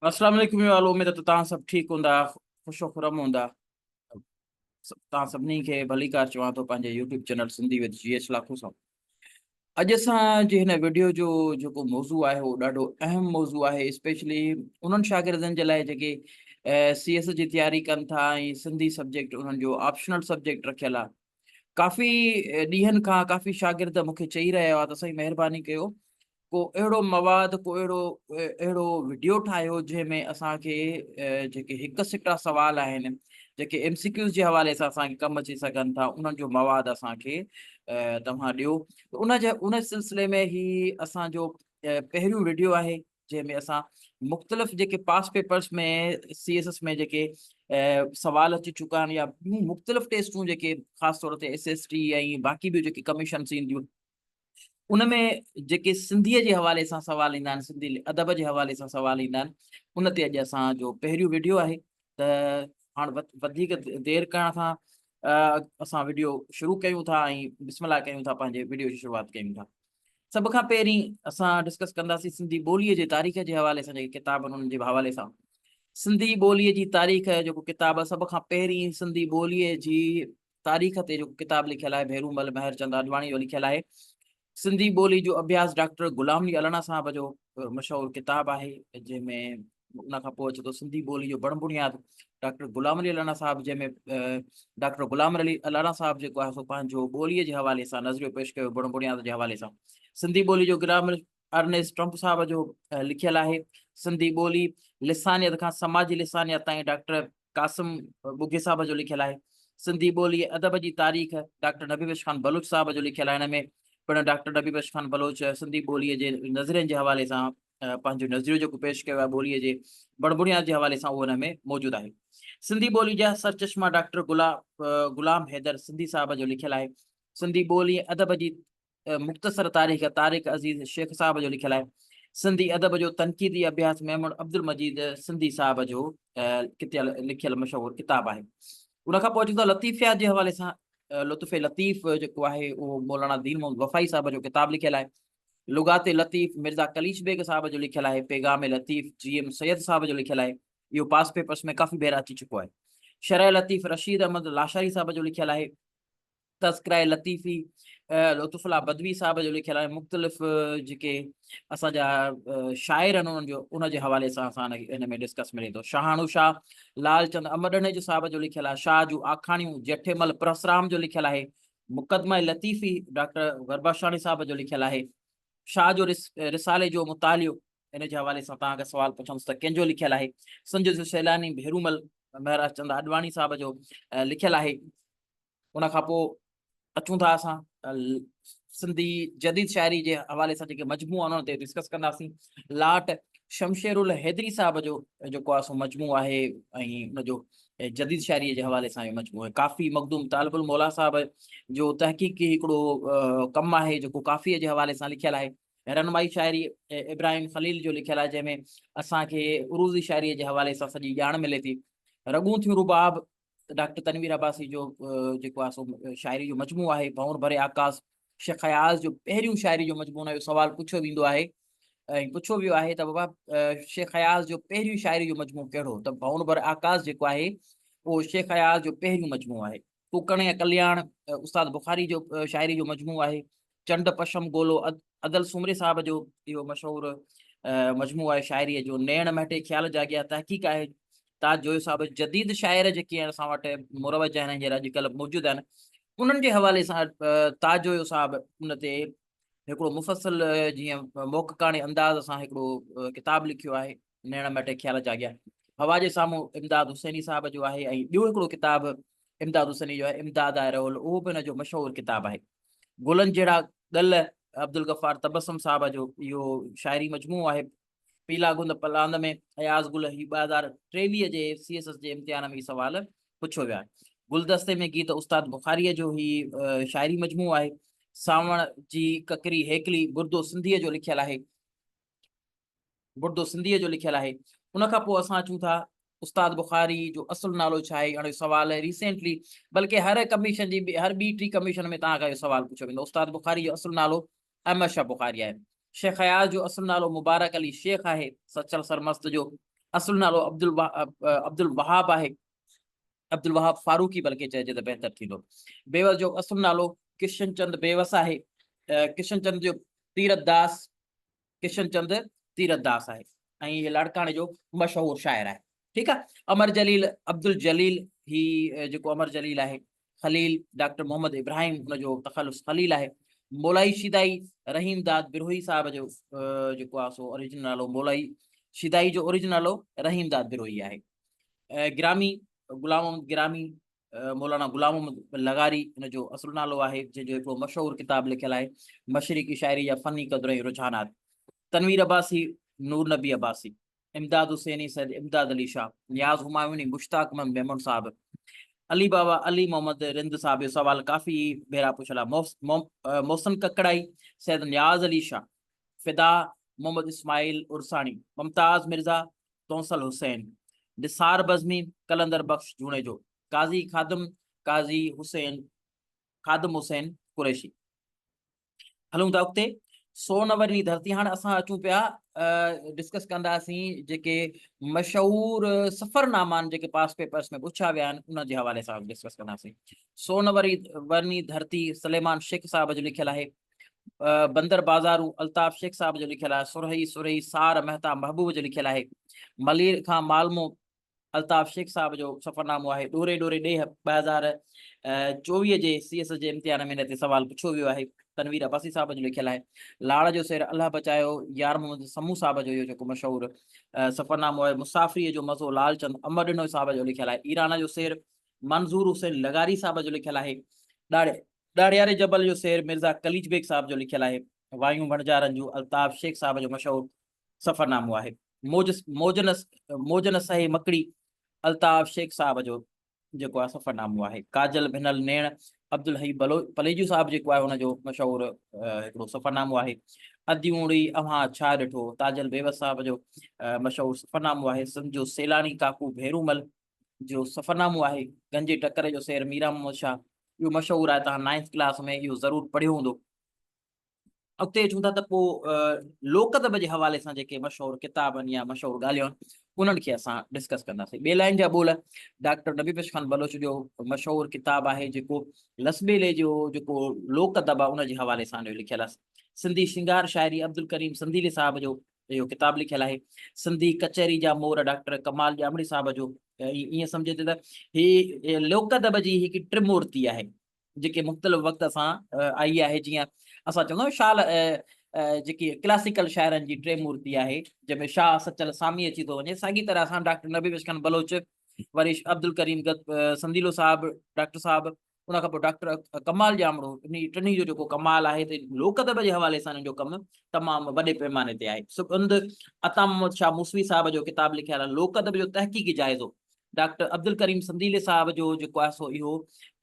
اسلام عليڪم يو آل، اميد ته توهان سڀ ٺيڪ هوندا، خوش و خرم هوندا. توهان سڀني کي ڀليڪار چوان ٿو پنهنجي YouTube channel Sindhi with G H Lakho سان. اڄ اسان جي هن وڊيو جو جيڪو موضوع آهي اهو ڏاڍو اهم موضوع آهي، اسپيشلي انهن شاگردن جي لاء جيڪي سي ايس جي تياري ڪن ٿا ۽ سنڌي سبجيڪٽ انهن جو آپشنل سبجيڪٽ رکيل آهي. ڪافي ڏينهن کان ڪافي شاگرد مون کي چئي رهيا هئا ته سائين مهرباني ڪيو ڪو اهڙو مواد، ڪو اهڙو اهڙو وڊيو ٺاهيو جنهن ۾ اسان کي جيڪي هڪ سٽا سوال آهن، جيڪي ايم سي ڪيوز جي حوالي سان اسان کي ڪم اچي سگهن ٿا، انهن جو مواد اسان کي توهان ڏيو. ان جي ان سلسلي ۾ هي اسان جو پهريون وڊيو آهي جنهن ۾ اسان مختلف جيڪي پاس پيپرز ۾ سي ايس ايس ۾ جيڪي سوال اچي چڪا آهن يا ٻيون مختلف ٽيسٽون جيڪي خاص طور تي ايس ايس ٽي ۽ باقي ٻيون جيڪي ڪميشنس اينديون، ان ۾ جيڪي سنڌيء جي حوالي سان سوال ايندا آهن، سنڌي ادب جي حوالي سان سوال ايندا آهن، ان تي اڄ اسان جو پهريون وڊيو آهي. ته هاڻ وڌيڪ دير ڪرڻ کان اسان وڊيو شروع ڪيون ٿا ۽ بسم الله ڪيون ٿا، پنهنجي وڊيو جي شروعات ڪيون ٿا. سڀ کان پهرين اسان ڊسڪس ڪنداسين سنڌي ٻوليء جي تاريخ جي حوالي سان جيڪي ڪتاب آهن انهن جي حوالي سان. سنڌي ٻوليء جي تاريخ جيڪو ڪتاب سڀ کان پهرين سنڌي ٻوليء جي تاريخ تي جيڪو ڪتاب لکيل آهي ڀيرو مل مهر چند آڏواڻي جو لکيل آهي. سنڌي ٻولي جو اڀياس ڊاڪٽر غلام علي الانا صاحب جو مشهور ڪتاب آهي، جنهن ۾ ان کان پوء اچي ٿو سنڌي ٻولي جو بڻ بڻياد ڊاڪٽر غلام علي الانا صاحب، جنهن ۾ ڊاڪٽر غلام علي الانا صاحب جيڪو آهي سو پنهنجو ٻوليء جي حوالي سان نظريو پيش ڪيو بڻ بڻياد جي حوالي سان. سنڌي ٻولي جو گرامر ارنيسٽ ٽرمپ صاحب جو لکيل آهي. سنڌي ٻولي لسانيت کان سماجي لسانيت تائين ڊاڪٽر قاسم ٻگهي صاحب جو لکيل آهي. سنڌي ٻولي ادب جي تاريخ ڊاڪٽر نبي بخش خان بلوچ صاحب جو لکيل آهي. هن ۾ پڻ ڊاڪٽر نبي بخش خان بلوچ سنڌي ٻوليء جي نظرين جي حوالي سان پنهنجو نظريو جيڪو پيش ڪيو آهي ٻوليء جي بڻ بڻياد جي حوالي سان اهو هن ۾ موجود آهي. سنڌي ٻولي جا سرچشما ڊاڪٽر غلام حيدر سنڌي صاحب جو لکيل آهي. سنڌي ٻولي ادب جي مختصر تاريخ طارق عزيز شيخ صاحب جو لکيل آهي. سنڌي ادب جو تنقيدي اڀياس ميمڻ عبدالمجيد سنڌي صاحب جو لکيل مشهور ڪتاب آهي. ان کان پوء اچون ٿا لطيفيات جي حوالي سان. لطف لطيف جيڪو آهي اهو مولانا دين محمد وفائي صاحب جو ڪتاب لکيل آهي. لغات لطيف مرزا قليچ بيگ صاحب جو لکيل آهي. پيغام لطيف جي ايم سيد صاحب جو لکيل آهي. اهو پاس پيپرس ۾ ڪافي ڀيرا اچي چڪو آهي. شرح لطيف رشيد احمد لاشاري صاحب جو لکيل آهي. تذڪره لطيفي لطف الله بدوي صاحب جو لکيل آهي. مختلف جيڪي اسان جا شاعر آهن انهن جو ان جي حوالي سان اسان هن ۾ ڊسڪس ملي ٿو. شاهاڻو شاهه لال چند امرڏني جو صاحب جو لکيل آهي. شاهه جون آکاڻيون جيٺيمل پرسرام جو لکيل آهي. مقدمه لطيفي ڊاڪٽر غربخشاڻي صاحب جو لکيل آهي. شاهه جو رسالي جو مطالعو ان جي حوالي سان توهان کي سوال پڇندس ته ڪنهن جو لکيل آهي؟ سنجو جو سيلاني ڀيرومل مهراج چند آڏواڻي صاحب جو لکيل آهي. ان کان پوء اچون ٿا اسان سنڌي جديد شاعري جي حوالي سان جيڪي مجموعا آهن انهن تي ڊسڪس ڪنداسين. لاٽ شمشير الحيدري صاحب جو جيڪو آهي سو مجموعو آهي ۽ ان جو جديد شاعري جي حوالي سان اهو مجموعو آهي. ڪافي مخدوم طالب الموليٰ صاحب جو تحقيقي هڪڙو ڪم آهي جيڪو ڪافيء جي حوالي سان لکيل آهي. رهنمائي شاعري ابراهيم خليل جو لکيل آهي جنهن ۾ اسان کي عروضي شاعري جي حوالي سان سڄي ڄاڻ ملي ٿي. رڳون ٿيون رباب ڊاڪٽر تنوير عباسي جو جيڪو آهي سو شاعري جو مجموعو آهي. ڀنور ڀري آڪاس شيخ اياز جو پهريون شاعري جو مجموعو آهي. اهو سوال پڇيو ويندو آهي ۽ پڇيو ويو آهي ته بابا شيخ اياز جو پهريون شاعري جو مجموعو ڪهڙو، ته ڀنور ڀري آڪاس جيڪو آهي اهو شيخ اياز جو پهريون مجموعو آهي. ڪوڪڻ يا ڪلياڻ استاد بخاري جو شاعري جو مجموعو آهي. چنڊ پشم گولو ادل سومري صاحب جو اهو مشهور مجموعو آهي شاعريء جو. نيڻ مهٽي خيال جاڳيا تحقيق آهي تاج جويو صاحب. جديد شاعر جيڪي اسان وٽ مروج آهن هينئر اڄڪلهه موجود آهن انهن جي حوالي سان تاج جويو صاحب ان تي هڪڙو مفصل جيئن موقعاڻي انداز سان هڪڙو ڪتاب لکيو آهي نيڻ مهٽي خيال جاڳيا. هوا جي سامهون امداد حسيني صاحب جو آهي ۽ ٻيو هڪڙو ڪتاب امداد حسيني جو آهي امداد آهي رول، اهو به هن جو مشهور ڪتاب آهي. گلن جهڙا گل عبدالغفار تبسم صاحب جو اهو شاعري مجموعو آهي. پيلا گند پلاند ۾ اياز گل هي 2023 جي سي ايس ايس جي امتحان ۾ هي سوال پڇيو ويو آهي. گلدستي ۾ گيت استاد بخاريء جو هي شاعري مجموعو آهي. سانوڻ جي ڪڪري هيڪلي بردو سنڌيء جو لکيل آهي. بردو سنڌيء جو لکيل آهي. ان کان پوء اسان اچون ٿا استاد بخاري جو اصل نالو ڇا آهي؟ هاڻي سوال ريسينٽلي بلڪه هر ڪميشن جي هر ٻي ٽي ڪميشن ۾ توهان کان اهو سوال پڇيو ويندو. استاد بخاري جو اصل نالو احمد شاهه بخاري آهي. شيخ اياز جو اصل نالو مبارڪ علي شيخ آهي. سچل سرمست جو اصل نالو عبدالوهاب آهي. عبدالوهاب فاروقي بلڪه چئجي ته بهتر ٿيندو. بيوس جو اصل نالو ڪشن چند بيوس آهي. ڪشن چند جو تيرت داس، ڪشن چند تيرت داس آهي ۽ هي لاڙڪاڻي جو مشهور شاعر آهي. ٺيڪ آهي. امر جليل عبدالجليل، هي جيڪو امر جليل آهي. خليل ڊاڪٽر محمد ابراهيم، ان جو تخلص خليل آهي. مولائي شيدائي رحيم داد بروهي صاحب جو جيڪو آهي سو اوريجنل نالو، مولائي شيدائي جو اوريجنل نالو رحيم داد بروهي آهي. گرامي غلام محمد گرامي، مولانا غلام محمد لغاري ان جو اصل نالو آهي، جنهن جو هڪڙو مشهور ڪتاب لکيل آهي مشرقي شاعري جا فني قدر ۽ رجحانات. تنوير عباسي، نور نبي عباسي. امداد حسيني، سيد امداد علي شاهه. نياز همايوني، مشتاق احمد ميمڻ صاحب. علي بابا، علي محمد رند صاحب، اهو سوال ڪافي ڀيرا پڇيل آهي. محسن ڪڪڙائي، سيد نياز علي شاهه. فدا محمد اسماعيل عرساڻي. ممتاز مرزا، تونسل حسين. نثار بزمي، قلندر بخش جوڻيجو. قاضي خادم، قاضي حسين، خادم حسين قريشي. هلون ٿا اڳتي. سون ورني ڌرتي. هاڻ اسان اچون پيا ڊسڪس ڪنداسين جيڪي مشهور سفرناما آهن جيڪي پاس پيپرس ۾ پڇيا ويا آهن ان جي حوالي سان ڊسڪس ڪنداسين. سون وري ورني ڌرتي سليمان شيخ صاحب جو لکيل آهي. بندر بازارون الطاف شيخ صاحب جو لکيل آهي. سرهي سرهي سار مهتا محبوب جو لکيل آهي. ملير کان مالمو الطاف شيخ صاحب جو سفرنامو آهي. ڏوري ڏوري ڏيهه 2024 جي سي ايس جي امتحان ۾ ان تي سوال پڇيو ويو آهي. تنوير عباسي صاحب جو لکيل آهي. لاڙ جو سير الله بچايو يار محمد سمون صاحب جو اهو جيڪو مشهور سفرنامو آهي. مسافريء جو مزو لال چند امر ڏنو صاحب جو لکيل آهي. ايران جو سير منظور حسين لغاري صاحب جو لکيل آهي. ڏاڙهياري جبل جو سير مرزا قليچ بيگ صاحب جو لکيل آهي. وايون وڻجارن جون الطاف شيخ صاحب جو مشهور سفرنامو آهي. موج موج نه موج نه سهي مڪڙي الطاف شيخ صاحب جو جيڪو آهي سفرنامو آهي. ڪاجل ڀنل نيڻ عبدالحئي بلوچ پليجو صاحب جيڪو آهي ان جو مشهور هڪڙو سفرنامو آهي. اديوڻي اوهان ڇا ڏٺو تاجل بيوس صاحب جو مشهور سفرنامو آهي. سنڌ جو سيلاني ڪاڪو ڀيرومل جو سفرنامو آهي. گنجي ٽڪر جو سير ميران محمد شاهه اهو مشهور آهي، توهان نائنٿ ڪلاس ۾ اهو ضرور پڙهيو هوندو. اڳتي اچون ٿا ته پوء لوڪ ادب جي حوالي سان جيڪي مشهور ڪتاب آهن يا مشهور ڳالهيون آهن انهن کي اسان ڊسڪس ڪنداسين. ٻي لائن جا ٻول ڊاڪٽر نبي بخش خان بلوچ جو مشهور ڪتاب آهي جيڪو لسٻيلي جو جيڪو لوڪ ادب آهي ان جي حوالي سان اهو لکيل آهي. سنڌي شنگار شاعري عبدالڪريم سنڌيلي صاحب جو اهو ڪتاب لکيل آهي. سنڌي ڪچهري جا مور ڊاڪٽر ڪمال ڄامڙي صاحب جو، ائين سمجهجي ته هي لوڪ ادب جي هڪ ٽمورتي آهي جيڪي مختلف وقت سان آئي آهي. جيئن اسان چوندا آهيون شال جيڪي ڪلاسيڪل شاعرن جي ٽي مورتي آهي جنهن ۾ شاهه، سچل، سامي اچي ٿو وڃي، ساڳي طرح سان ڊاڪٽر نبي بخش خان بلوچ، وري عبدالڪريم سنديلو صاحب، ڊاڪٽر صاحب، ان کان پوء ڊاڪٽر ڪمال ڄامڙو. انهي ٽنهي جو جيڪو ڪمال آهي ته لوڪ ادب جي حوالي سان انهن جو ڪم تمام وڏي پيماني تي آهي. سڳنڌ عطا محمد شاهه موسوي صاحب جو ڪتاب لکيل آهي لوڪ ادب جو تحقيقي جائزو. ڊاڪٽر عبدالڪريم سنديلي صاحب جو جيڪو آهي سو اهو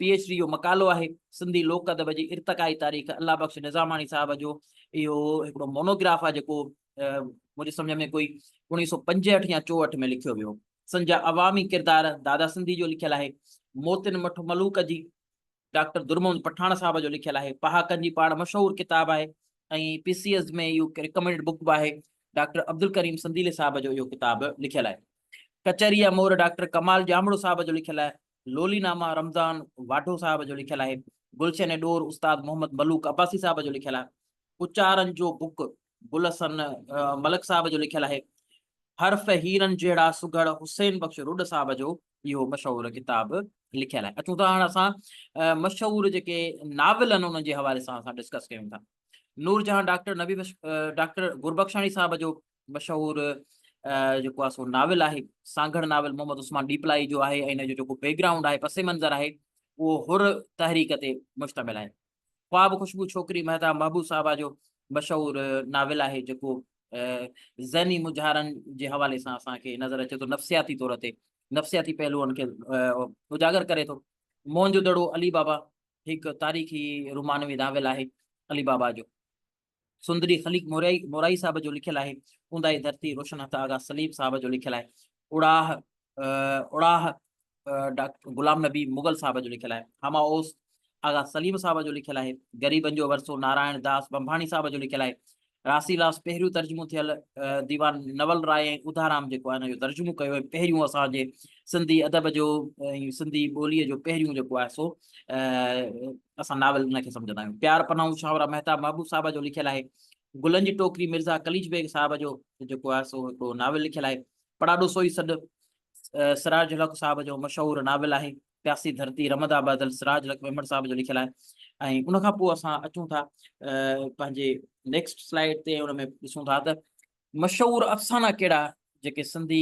پي ايڇ ڊي جو مقالو آهي سنڌي لوڪ ادب جي ارتقائي تاريخ. الله بخش نظاماڻي صاحب جو اهو هڪڙو مونوگراف آهي جيڪو منهنجي سمجهه ۾ ڪوئي 1965 يا 64 ۾ لکيو ويو. سنڌ جا عوامي ڪردار دادا سنڌي جو لکيل آهي. موتين مٺ ملوڪ جي ڊاڪٽر در محمد پٺاڻ صاحب جو لکيل آهي. پهاڪن جي پاڙ مشهور ڪتاب آهي ۽ پي سي ايس ۾ اهو ريڪمينڊ بڪ به آهي. ڊاڪٽر عبدالڪريم سنديلي صاحب جو اهو ڪتاب لکيل آهي. ڪچهري جا مور ڊاڪٽر ڪمال ڄامڙو صاحب جو لکيل آهي. لولي ناما رمضان واڍو صاحب جو لکيل آهي. گلشن ڏور استاد محمد ملوڪ عباسي صاحب جو لکيل آهي. اچارن جو بڪ گل حسن ملڪ صاحب جو لکيل آهي. حرف هيرن جهڙا سگهڙ حسين بخش رڏ صاحب جو اهو مشهور ڪتاب لکيل آهي. اچون ٿا هاڻ اسان مشهور جيڪي ناول آهن انهن جي حوالي سان اسان ڊسڪس ڪيون ٿا. نور جهان ڊاڪٽر نبي بخش ڊاڪٽر گربخشاڻي صاحب جو مشهور جيڪو آهي سو ناول آهي. سانگهڙ ناول محمد عثمان ڏيپلائي جو آهي ۽ ان جو جيڪو بيڪ گرائونڊ آهي، پس منظر آهي، اهو حر تحريڪ تي مشتمل آهي. خواب خوشبو ڇوڪري مهتا محبوب صاحبه جو مشهور ناول آهي جيڪو ذهني مجهارن جي حوالي سان اسان کي نظر اچي ٿو، نفسياتي طور تي نفسياتي پهلوئن کي اجاگر ڪري ٿو. موهن جو دڙو علي بابا هڪ تاريخي رومانوي ناول آهي علي بابا جو. سندري خليق مورائي مورائي صاحب جو لکيل آهي. اونداهي ڌرتي روشن هٿ آغا سليم صاحب جو لکيل آهي. اڙاهه اڙاهه ڊاڪٽر غلام نبي مغل صاحب جو لکيل آهي. هما اوس آغا سليم صاحب جو لکيل آهي. غريبن جو ورثو نارائڻ داس ڀنڀاڻي صاحب جو لکيل آهي. راسي لاس پهريون ترجمو ٿيل ديوان نول راء ۽ اڌارام جيڪو آهي ان جو ترجمو ڪيو ۽ پهريون اسان جي سنڌي ادب جو ۽ سنڌي ٻوليء جو پهريون جيڪو آهي سو اسان ناول ان کي سمجهندا آهيون. پيار پناهون شاهورا مهتاب محبوب صاحب جو لکيل آهي. گلن جي ٽوڪري مرزا قليچ بيگ صاحب جو جيڪو آهي سو هڪڙو ناول لکيل آهي. پڙاڏو سوئي سڏ سراج الحق صاحب جو مشهور ناول آهي. پياسي ڌرتي رمدا بادل سراج الحق ميمڻ صاحب جو لکيل آهي ۽ ان کان پوء اسان اچون ٿا پنهنجي نيڪسٽ سلائيڊ تي ان ۾ ڏسون ٿا ته مشهور افسانا ڪهڙا جيڪي سنڌي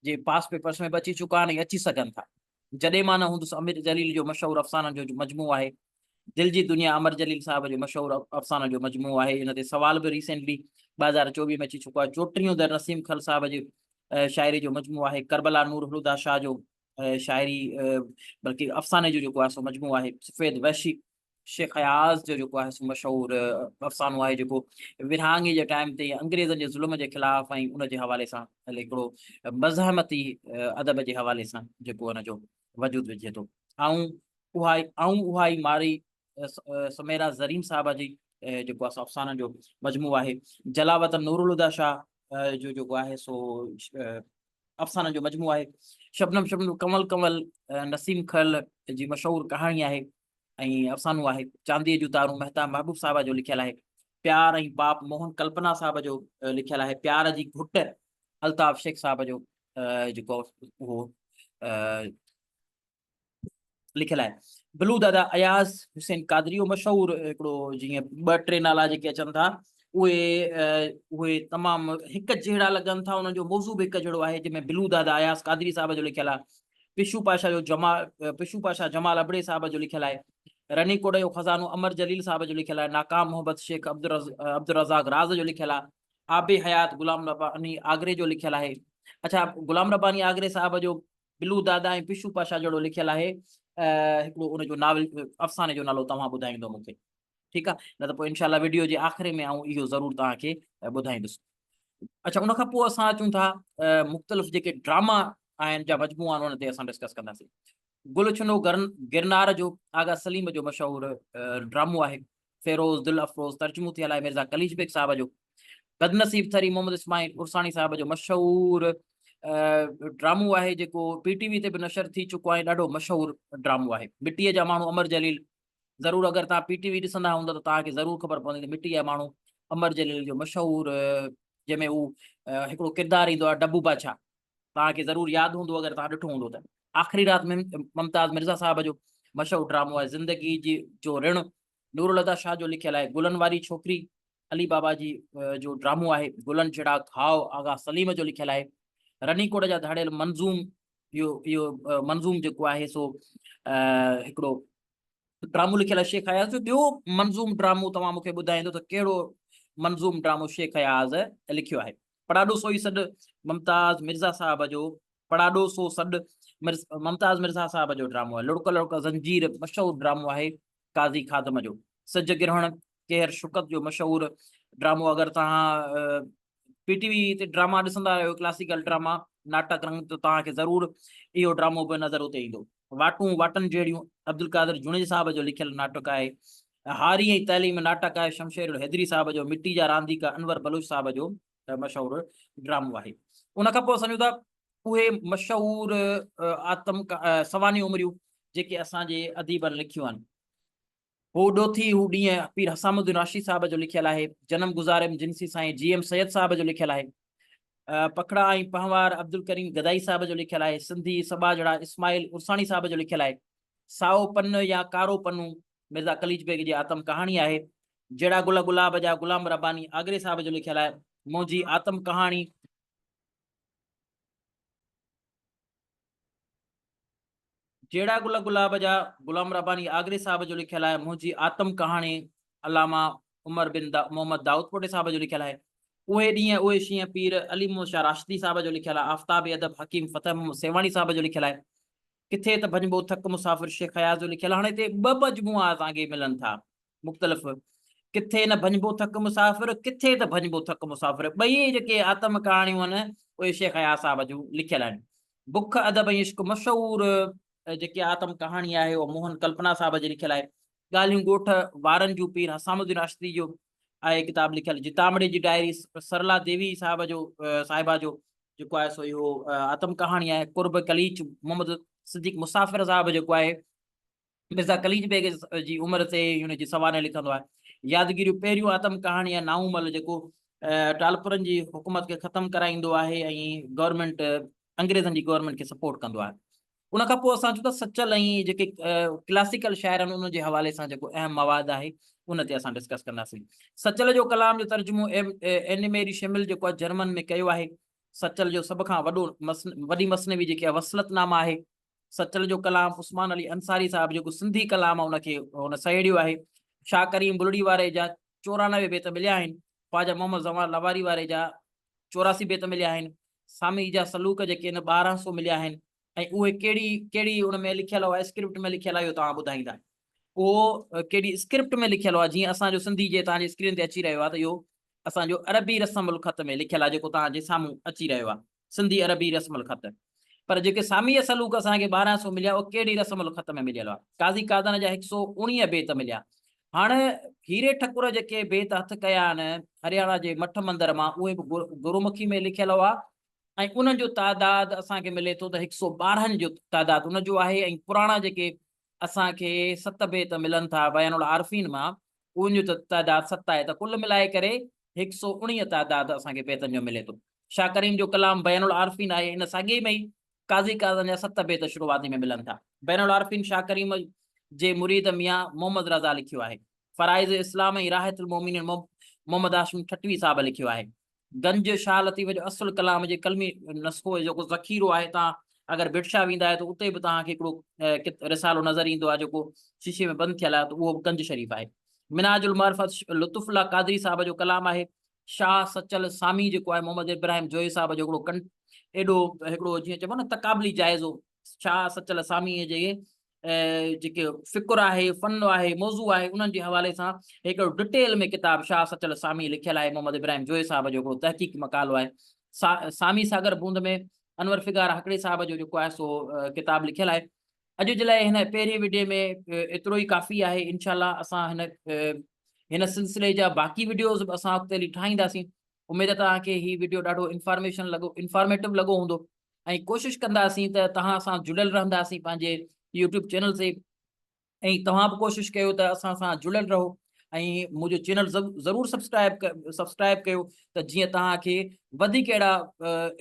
جي پاس پيپرس ۾ به اچي چڪا آهن ۽ اچي سگهن ٿا. جڏهن مان نه هوندس امير جليل جو مشهور افسانن جو مجموعو آهي. دل جي دنيا امر جليل صاحب جو مشهور افسانن جو مجموعو آهي. ان تي سوال به ريسينٽلي 2024 ۾ اچي چڪو آهي. چوٽيهون در نسيم کل صاحب جي شاعري جو مجموعو آهي. ڪربلا نور الهديٰ شاهه جو شاعري بلڪه افساني جو جيڪو آهي سو مجموعو آهي. سفيد وحشي شيخ اياز جو جيڪو آهي سو مشهور افسانو آهي جيڪو ورهاڱي جي ٽائيم تي انگريزن جي ظلم جي خلاف ۽ ان جي حوالي سان هڪڙو مزاحمتي ادب جي حوالي سان جيڪو ان جو وجود وجهي ٿو. آئون اها آئون اها ئي مارئي سميرا زرين صاحبه جي جيڪو آهي سو افسانن جو مجموعو آهي. جلاوطن نورالهديٰ شاهه جو جيڪو آهي سو افسانن جو مجموعو آهي. شبنم شبنم ڪنول ڪنول نسيم کل جي مشهور ڪهاڻي آهي. ۽ افسانو آهي. چانديء جون تارون مهتا محبوب صاحب جو لکيل آهي. پيار ۽ پاپ موهن ڪلپنا صاحب جو لکيل آهي. پيار جي گهٽ الطاف شيخ صاحب جو جيڪو اهو لکيل آهي. بلو دادا اياز حسين قادري جو مشهور هڪڙو جيئن ٻه ٽي نالا جيڪي اچن ٿا اهي اهي تمام هڪ جهڙا لڳن ٿا انهن جو موضوع به هڪ جهڙو آهي جنهن ۾ بلو دادا اياز قادري صاحب جو لکيل آهي. پشو پاشا جو جمال پشو پاشا جمال ابڙي صاحب جو لکيل آهي. رني ڪوڙ جو خزانو امر جليل صاحب جو لکيل آهي. ناڪام محبت شيخ عبدالرزاق راز جو لکيل آهي. آب حيات غلام رباني آگري جو لکيل آهي. اڇا غلام رباني آگري صاحب جو بلو دادا ۽ پشو پاشا جهڙو لکيل آهي هڪڙو ان جو ناول افساني جو نالو توهان ٻڌائيندو مون کي. ٺيڪ آ نه ته پوء انشاء الله وڊيو جي آخري ۾ آئون اهو ضرور توهان کي ٻڌائيندس. اڇا ان کان پوء اسان اچون ٿا مختلف جيڪي ڊراما آهن جا مجموعا آهن ان تي اسان ڊسڪس ڪنداسين. گل ڇنو گرنار جو آغا سليم جو مشهور ڊرامو آهي. فيروز دل افروز ترجمو ٿيل آهي مرزا قليچ بيگ صاحب جو. بدنصيب ٿري محمد اسماعيل عرساڻي صاحب جو مشهور ڊرامو آهي جيڪو پي ٽي وي تي به نشر ٿي چڪو آهي ڏاڍو مشهور ڊرامو آهي. مٽيء جا ماڻهو امر جليل ضرور اگر توهان پي ٽي وي ڏسندا هوندا ته توهان کي ضرور خبر پوندي ته مٽي جا ماڻهو امر جليل جو مشهور جنهن ۾ هو هڪڙو ڪردار ايندو آهي ڊبو بادشاهه توهان کي ضرور ياد هوندو اگر توهان ڏٺو هوندو ته آخري رات ممتاز مرزا صاحب جو مشهور ڊرامو آهي زندگي جي جو رڻ نور الهديٰ شاهه جو لکيل آهي گلن واري ڇوڪري علي بابا جي جو ڊرامو آهي گلن جهڙا گهاء آغا سليم جو لکيل آهي رني ڪوٽ جا ڌاڙيل منظوم اهو اهو منظوم جيڪو آهي سو هڪڙو ڊرامو لکيل آهي شيخ اياز جو ٻيو منظوم ڊرامو توهان مونکي ٻڌائيندو ته ڪهڙو منظوم ڊرامو شيخ اياز لکيو آهي پڙاڏو سو ئي سڏ ممتاز مرزا صاحب جو پڙاڏو سو سڏ ممتاز مرزا صاحب جو ڊرامو آهي لڙڪ لڙڪ زنجير مشهور ڊرامو آهي قاضي خادم جو سج گرهڻ ڪيهر شڪت جو مشهور ڊرامو اگر توهان پي ٽي وي تي ڊراما ڏسندا آهيو ڪلاسيڪل ڊراما ناٽڪ رنگ ته توهان کي ضرور اهو ڊرامو به نظر اتي ايندو. واٽون واٽن جهڙيون عبدالقادر جوڻيجي صاحب جو لکيل ناٽڪ آهي. هاري ۽ تعليم ناٽڪ آهي شمشير الحيدري صاحب جو. مٽي جا رانديڪا انور بلوچ صاحب جو مشهور ڊرامو آهي. ان کان پوء سمجهون ٿا اهي مشهور آتم سوانح عمريون جيڪي اسان جي اديبن لکيون آهن. هو ڏوٿي هو ڏينهن پير حسام الدين راشدي صاحب جو لکيل آهي. جنم گذاريم جنسي سائين جي ايم سيد صاحب جو لکيل آهي. پکڙا ۽ پهنوار عبدالڪريم گدائي صاحب جو لکيل آهي. سنڌي سٻاجهڙا اسماعيل عرساڻي صاحب جو لکيل آهي. سائو پن يا ڪارو پنو مرزا قليچ بيگ جي آتم ڪهاڻي آهي. جهڙا گل گلاب جا غلام رباني آگري صاحب جو لکيل آهي. منهنجي آتم ڪهاڻي. جهڙا گل گلاب جا غلام رباني آگري صاحب جو لکيل آهي، منهنجي آتم ڪهاڻي علامه عمر بن محمد دائود پوٽي صاحب جو لکيل آهي، اهي ڏينهن اهي شينهن پير علي محمد شاهه راشدي صاحب جو لکيل آهي، آفتاب ادب حڪيم فتح محمد سيوهاڻي صاحب جو لکيل آهي، ڪٿي ته ڀڃبو ٿڪ مسافر شيخ اياز جو لکيل آهي، هاڻي هتي ٻه مجموعا اسان کي ملن ٿا مختلف ڪٿي نه ڀڃبو ٿڪ مسافر ڪٿي ته ڀڃبو ٿڪ مسافر ٻئي جيڪي آتم ڪهاڻيون آهن اهي شيخ اياز صاحب جون لکيل آهن. بک ادب ۽ عشق مشهور جيڪي آتم ڪهاڻي آهي اها موهن ڪلپنا صاحب جي لکيل آهي. ڳالهيون ڳوٺ وارن جون پير حسام الدين راشدي جو. آهي ڪتاب لکيل. جتامڙي جي ڊائري سرلا ديوي صاحب جو صاحبه جو جيڪو آهي سو اهو آتم ڪهاڻي آهي. قرب قليچ محمد صديق مسافر صاحب جيڪو آهي مرزا قليچ بيگ جي عمر تي هن جي سوانح لکندو آهي. يادگيريون پهريون آتم ڪهاڻي آهي. نائون جيڪو ٽالپرن جي حڪومت کي ختم ڪرائيندو آهي ۽ گورنمينٽ انگريزن جي گورنمينٽ کي سپورٽ ڪندو آهي. ان کان پوء اسان چون ٿا سچل ۽ جيڪي ڪلاسيڪل شاعر آهن انهن جي حوالي سان جيڪو اهم مواد آهي ان تي اسان ڊسڪس ڪنداسين. سچل جو ڪلام جو ترجمو ايني ميري شمل جيڪو آهي جرمن ۾ ڪيو آهي. سچل جو سڀ کان وڏو وڏي مثنوي جيڪي آهي وصلت نامه آهي. سچل جو ڪلام عثمان علي انصاري صاحب جيڪو سنڌي ڪلام آهي ان کي هن سهيڙيو آهي. شاهه ڪريم بلڙي واري جا 94 بيت مليا آهن. خواجه محمد زمان لواري واري جا 84 بيت مليا آهن. سامي جا سلوڪ جيڪي آهن 1200 مليا آهن ۽ اهي ڪهڙي ڪهڙي ان ۾ لکيل هئا اسڪرپٽ ۾ لکيل آهي اهو توهان ٻڌائيندا. اهو ڪهڙي اسڪرپٽ ۾ لکيل هئا جيئن اسان جو سنڌي جي توهان جي اسڪرين تي اچي رهيو آهي ته اهو اسان جو عربي رسم الخط ۾ لکيل آهي جيڪو توهان جي سامهون اچي رهيو آهي سنڌي عربي رسم الخط. پر جيڪي ساميء سلوڪ اسان کي 1200 مليا اهي ڪهڙي رسم الخط ۾ مليل هئا. قاضي قادن جا 119 بيت مليا. هاڻ هيري ٺڪر جيڪي بيت هٿ ڪيا آهن هرياڻا جي مٺ مندر مان اهي به گرومکي ۾ لکيل هئا ۽ انهن جو تعداد اسان کي ملي ٿو ته 112 جو تعداد ان جو آهي ۽ پراڻا جيڪي اسان کي ست بيت ملن ٿا بيان العارفين مان انهن جو تعداد ست آهي ته ڪل ملائي ڪري 119 تعداد اسان کي بيتن جو ملي ٿو. شاهه ڪريم جو ڪلام بيان العارفين آهي ان ساڳئي ۾ ئي قاضي قاضن جا ست بيت شروعاتي ۾ ملن ٿا. بيان العارفين شاهه ڪريم جي مريد ميان محمد رضا لکيو آهي. فرائض اسلام ۽ راحت المومنين محمد هاشم ٺٽوي صاحب لکيو آهي. گنج شاهه لطيف جو اصل ڪلام جي قلمي نسخو جيڪو ذخيرو آهي تان اگر ڀٽ شاهه ويندا آهيو ته اتي به توهان کي هڪڙو رسالو نظر ايندو آهي جيڪو شيشي ۾ بند ٿيل آهي ته اهو به گنج شريف آهي. منهاج المعرفت لطف الله قادري صاحب جو ڪلام آهي. شاهه سچل سامي جيڪو آهي محمد ابراهيم جويي صاحب جو هڪڙو ڪن ايڏو هڪڙو جيئن چئبو نه تقابلي جائزو شاهه سچل سامي جي جيڪي فڪر آهي، فن آهي، موضوع آهي انهن جي حوالي سان هڪڙو ڊٽيل ۾ ڪتاب شاهه سچل سامي لکيل آهي. محمد ابراهيم جويي صاحب جو هڪڙو تحقيقي مقالو آهي. سامي ساگر بوند ۾ انور فگار هڪڙي صاحب جو جيڪو آهي سو ڪتاب لکيل آهي. اڄ جي لاء هن پهرين وڊيو ۾ ايترو ئي ڪافي آهي. انشاء الله اسان هن هن سلسلي جا باقي وڊيوز به اسان اڳتي هلي ٺاهينداسين. اميد ته توهان کي هي وڊيو ڏاڍو انفارميشن لڳو انفارميٽو لڳو هوندو ۽ ڪوشش ڪنداسين ته توهان سان جڙيل رهنداسين پنهنجي يوٽيوب چينل تي ۽ توهان به ڪوشش ڪيو ته اسان سان جڙيل رهو ۽ منهنجو چينل ضرور سبسڪرائب سبسڪرائب ڪيو ته جيئن توهان کي وڌيڪ اهڙا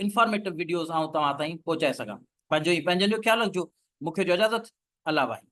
انفارميٽو وڊيوز آئون توهان تائين پهچائي سگهان. پنهنجو ۽ پنهنجن جو خيال رکجو. مون کي ڏيو اجازت. الله واهي.